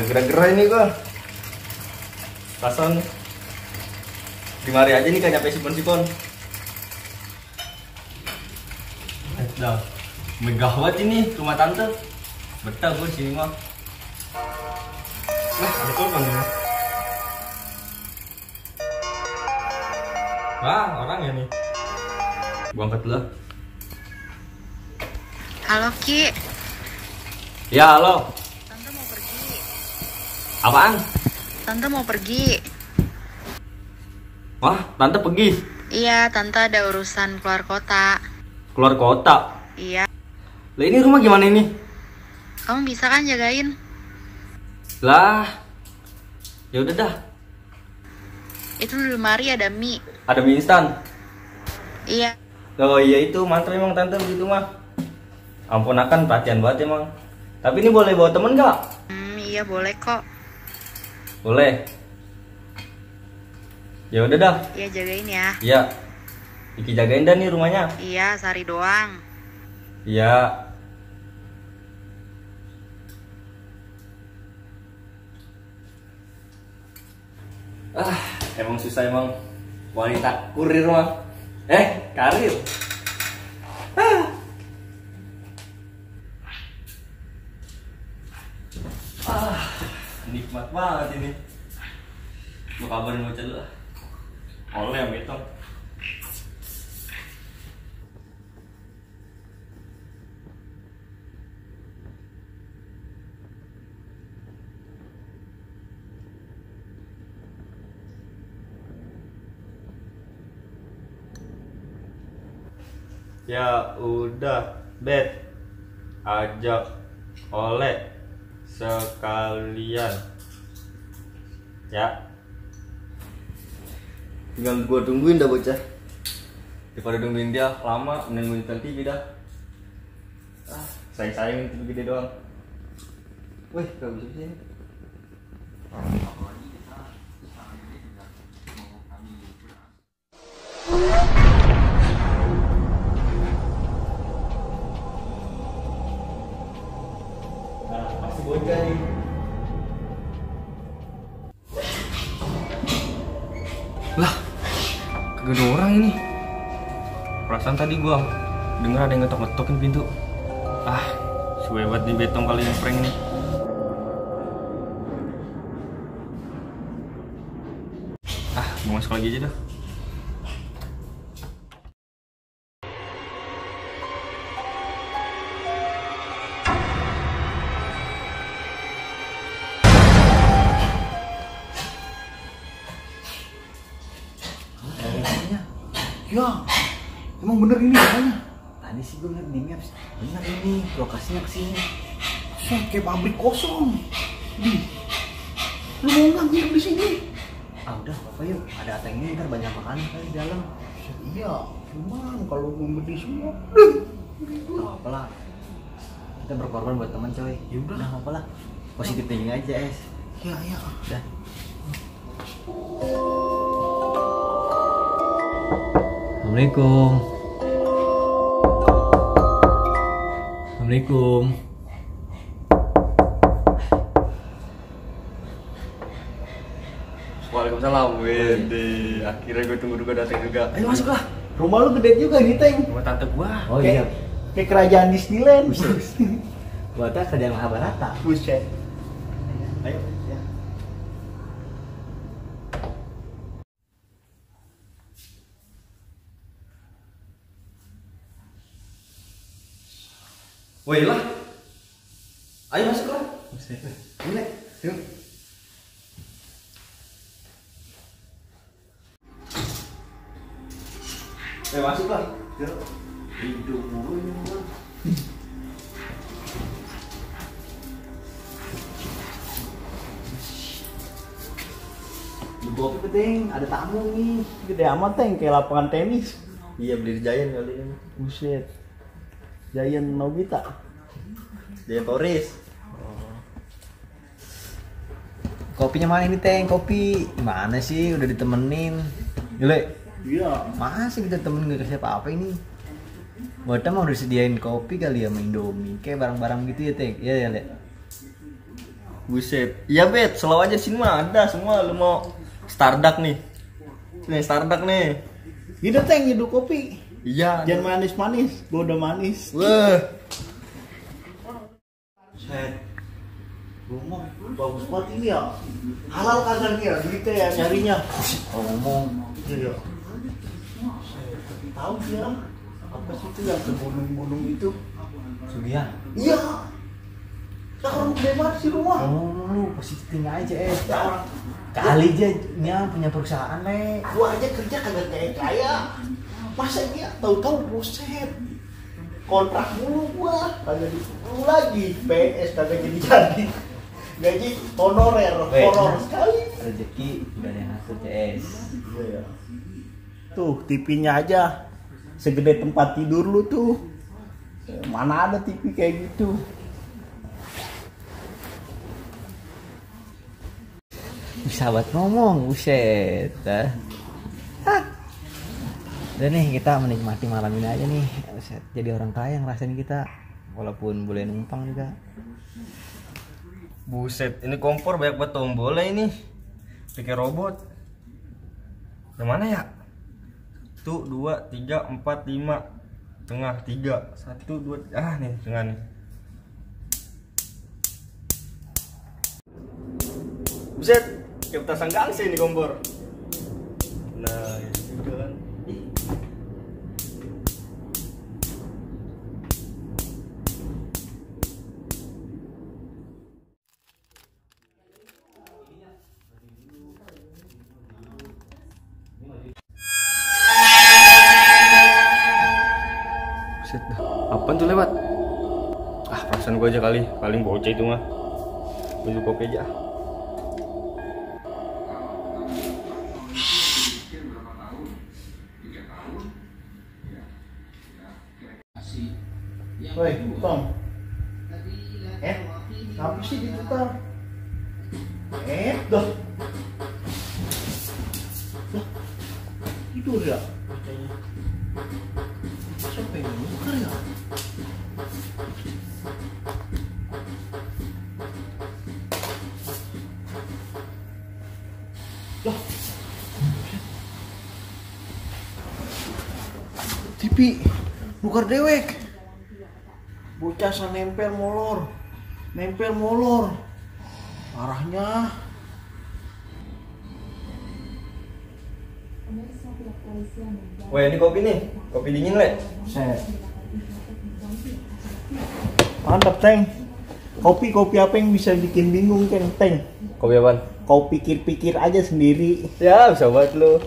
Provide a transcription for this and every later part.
Kagak gerak-gerak ini gua. Pasan di mari aja nih kayak nyampe sipon-sipon. Dah. Megawat ini rumah tante. Betah gua sini mah. Nah, ada telepon nih. Wah, orang ya nih. Gua angkat dulu. Halo Ki. Ya, halo. Tante mau pergi. Apaan? Tante mau pergi. Wah, tante pergi. Iya, tante ada urusan keluar kota. Keluar kota. Iya. Lah ini rumah gimana ini? Kamu bisa kan jagain? Lah. Ya udah dah. Itu di lemari ada mie. Ada mie instan. Iya. Oh iya itu mantra emang tante begitu mah. Ampun akan perhatian banget emang. Tapi ini boleh bawa temen nggak? Iya boleh kok. Boleh. Ya udah dah. Iya jagain ya. Iya. Iki jagain dah nih rumahnya. Iya, sehari doang. Iya. Emang susah emang wanita kurir mah. Karir. Nikmat banget ini. Lu kabarin mau cel lah. Oleh yang betong. Ya udah, bet ajak oleh sekalian ya. Tinggal gua tungguin dah bocah. Daripada tungguin dia lama, mending gua nonton TV dah. Sayang-sayang itu gede doang. Wih, gak bisa sih. Pasti bocah nih. Lah, kagak ada orang ini. Perasaan tadi gua denger ada yang ngetok-ngetokin pintu. Suwebat di betong kali yang prank nih. Gua masuk lagi aja dah. Ya, emang bener ini katanya. Tadi sih gue liat di maps, bener ini lokasinya kesini. Kayak pabrik kosong. Lu mau nggak nginep di sini? Udah, apa yuk? Ada ateng ini ntar banyak makanan kali di dalam. Iya, cuman kalau ngumpet semua, nggak apa lah. Kita berkorban buat teman coy. Ya udah, nggak apa lah. Positif thinking aja es. Iya. Udah. Assalamualaikum. Assalamualaikum. Waalaikumsalam. Wede, akhirnya gue tunggu datang juga. Ayo masuklah. Rumah lu gede juga nih, Teng. Rumah tante gua. Oh iya. Kayak kerajaan Disneyland. Buatnya kerjaan Mahabharata. Buset. Ayo. Ya. Woi lah. Ayo masuk lah. Ini. Yuk. Masuk lah. Hidup mulu ini mah. Kopi penting, ada tamu nih. Gede amat Teng, kayak lapangan tenis. Iya beli di Giant kali ini. Buset. Giant Nobita. Giant Toris. Kopinya mana ini Teng? Kopi mana sih? Udah ditemenin. Gile. Iya. Masa kita temen gak kasih apa-apa ini? Buatnya mau disediain kopi kali ya sama Indomie. Kayak barang-barang gitu ya Teng. Iya ya Le. Buset. Iya bet, selalu aja sini mah ada semua. Lu mau Starbucks nih. Nih Starbucks nih. Gitu Teng, nyeduh kopi. Iya. Jangan manis-manis, gua udah manis. Wah. Set. Rumah bagus banget ini ya. Halal kagak nih ya, gitu ya nyarinya. Ngomong. Iya. Tahu dia apa sih itu yang gunung-gunung itu? Sugihan. Iya. Sekarang gede banget sih rumah. Ngomong lu positif aja Kali aja nya punya perusahaan Gua aja kerja kagak kaya. Masa dia tahu-tahu buset. Kontrak mulu gua, kagak dipulu lagi. PS kagak jadi. Gaji honorer, horor sekali. Rezeki udah ada yang ngatur CS. Iya. Tuh, TV-nya aja segede tempat tidur lu tuh. Mana ada TV kayak gitu? Sahabat ngomong, buset. Udah nih kita menikmati malam ini aja nih. Buset, jadi orang kaya ngerasain kita, walaupun boleh numpang juga. Buset, ini kompor banyak banget tombolnya ini. Pakai robot. Yang mana ya? 1, 2, 3, 4, 5. Tengah 3. 1, 2. Ah nih, tengah nih. Buset, kayak petasan gangsi ini kompor. Nah, ini juga kan. Ih. Buset dah. Apaan tuh lewat? Ah, perasaan gua aja kali. Paling bocah itu mah. Baju kopi aja. Woi, Tom. Apa sih diputar? Dah. Tidur ya? Siapa yang buka ya? Lah. TV nukar dewek. Bocah nempel molor. Parahnya. Wah, ini kopi nih. Kopi dingin, Le. Set. Mantap, Teng. Kopi apa yang bisa bikin bingung, kan, Teng? Kopi apaan? Kau pikir-pikir aja sendiri. Ya, bisa banget lu.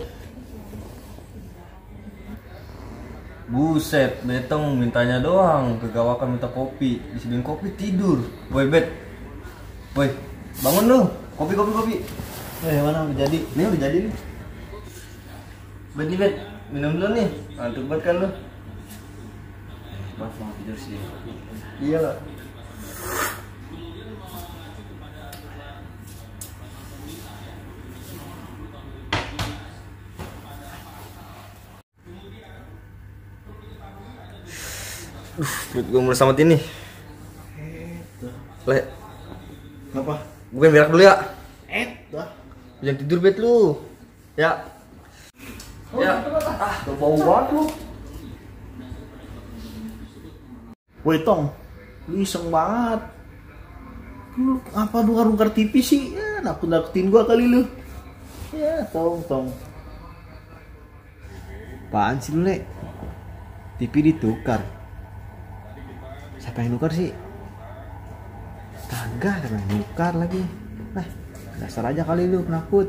Buset, Betong mintanya doang. Kegawakan minta kopi. Disediain kopi tidur. Woi, Bet. Woi, bangun lu. Kopi. Mana udah jadi? Ini udah jadi nih. Bet nih, Bet. Minum dulu nih. Ngantuk banget kan lu. Maaf mau tidur sih. Iya lah. Perut gue mulai sama ini. Le, Apa? gue berak dulu ya. Dah. Jangan tidur Bet lu. Ya. Ya. Bau banget lu. Woi, Tong. Lu iseng banget. Lu apa nungkar TV sih? Ya, nakut-nakutin gua kali lu. Ya, Tong. Apaan sih lu, Le? TV ditukar. Siapa yang nukar sih? Kagak, siapa yang nukar lagi. Dasar aja kali lu penakut.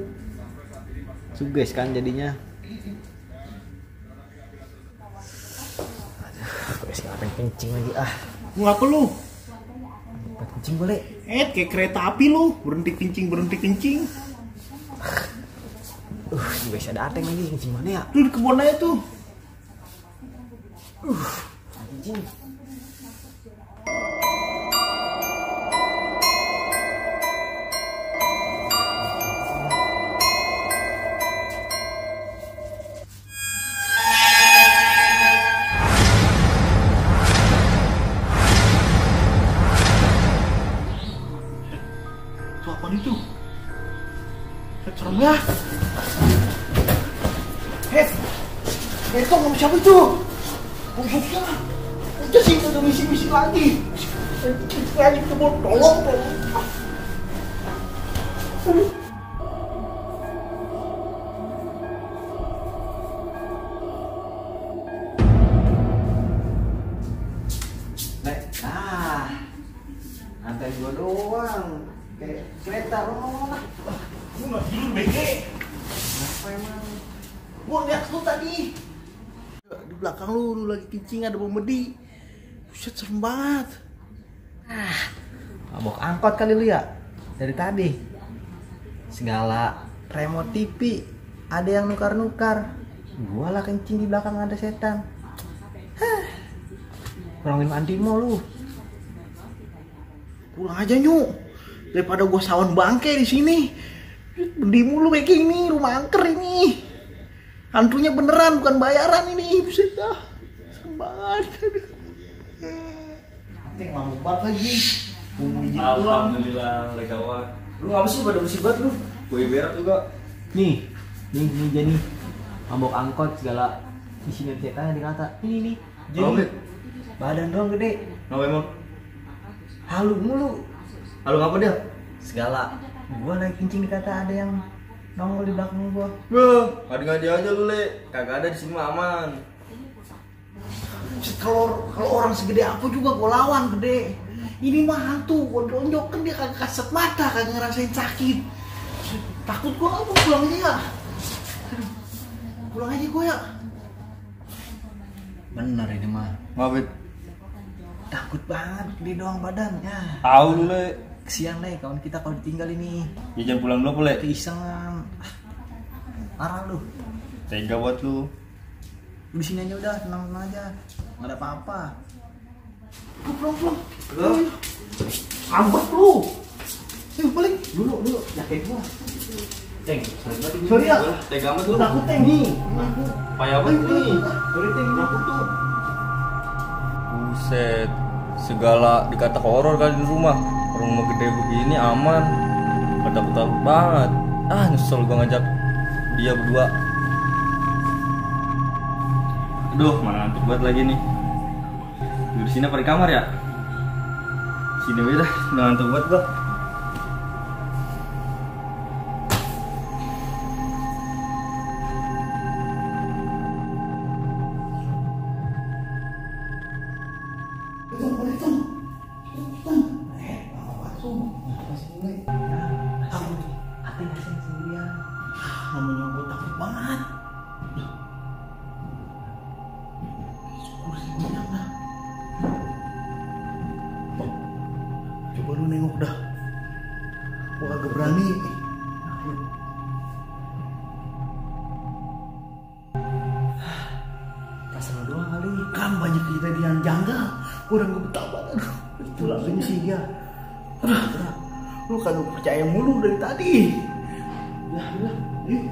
Suges kan jadinya. Aduh, siapa yang kencing lagi Lu apa lu? Buat kencing boleh. Kayak kereta api lu. Berhenti kencing. Juga bisa dateng lagi kencing mana ya? Lu di kebun aja tuh. Anjing. Serem ya. Itu ngomong siapa itu? Busuknya. Udah sih udah misi-misi lagi. Lagi tolong. Nanti gua doang. Kayak kereta rono lah. Lu nggak tidur bege. Apa emang? Gua lihat lu tadi. Di belakang lu lagi kencing ada bom medi. Buset serem banget. Mabok angkot kali lu ya? Dari tadi. Segala remote TV ada yang nukar-nukar. Gua lah kencing di belakang ada setan. Kurangin antimo lu. Pulang aja Nyu. Daripada gua sawan bangke di sini. Bedi mulu bege ini, rumah angker ini. Hantunya beneran bukan bayaran ini. Buset dah. Serem banget. Nanti ngamuk banget lagi. Alhamdulillah, legawat. Lu ngapa sih pada bersih banget lu? Gue berak juga. Nih jadi mabok angkot segala isinya setan dikata. Ini nih. Jadi Badan doang gede. ngapa emang? Halu mulu. Halo ngapa dia? Segala gua lagi kencing dikata ada yang nongol di belakang gua. Ngadi-ngadi aja lu, Le. Kagak ada di sini mah aman. Kalau orang segede aku juga gua lawan gede. Ini mah hantu, gua donjok kan dia kagak kasat mata, kagak ngerasain sakit. Takut gua apa pulang aja ya. Pulang aja gua ya. Bener ini mah. Ngapa? Takut banget gede doang badannya. Tahu lu, Le. Kesian Le kawan kita kalau ditinggal ini. Ya jangan pulang dulu, Le. Keisengan. Parah lu. Tega buat lu. Lu di sini aja udah tenang aja. Enggak ada apa-apa. Pulang. Lu Ambek lu. Balik. Dulu yakin gua. Ceng, Sorry ya. Tega amat lu. Lu takut teng nih. Payah banget nih. Sorry teng, takut tuh. Buset, segala dikata horor kali di rumah. Rumah gede begini aman. Takut banget. Nyesel gua ngajak dia berdua. Aduh, mana ngantuk banget lagi nih. Tidur di sini apa di kamar ya? Sini aja dah, udah ngantuk banget gua. Namanya gue takut banget. Kursi banyak dah. Coba lu nengok dah. Gue agak berani. Pasal doang kali. Kan banyak kejadian janggal. Gue udah gak betah banget. Pulang ini sih ya. Lu kagak percaya mulu dari tadi. Ya, yuk.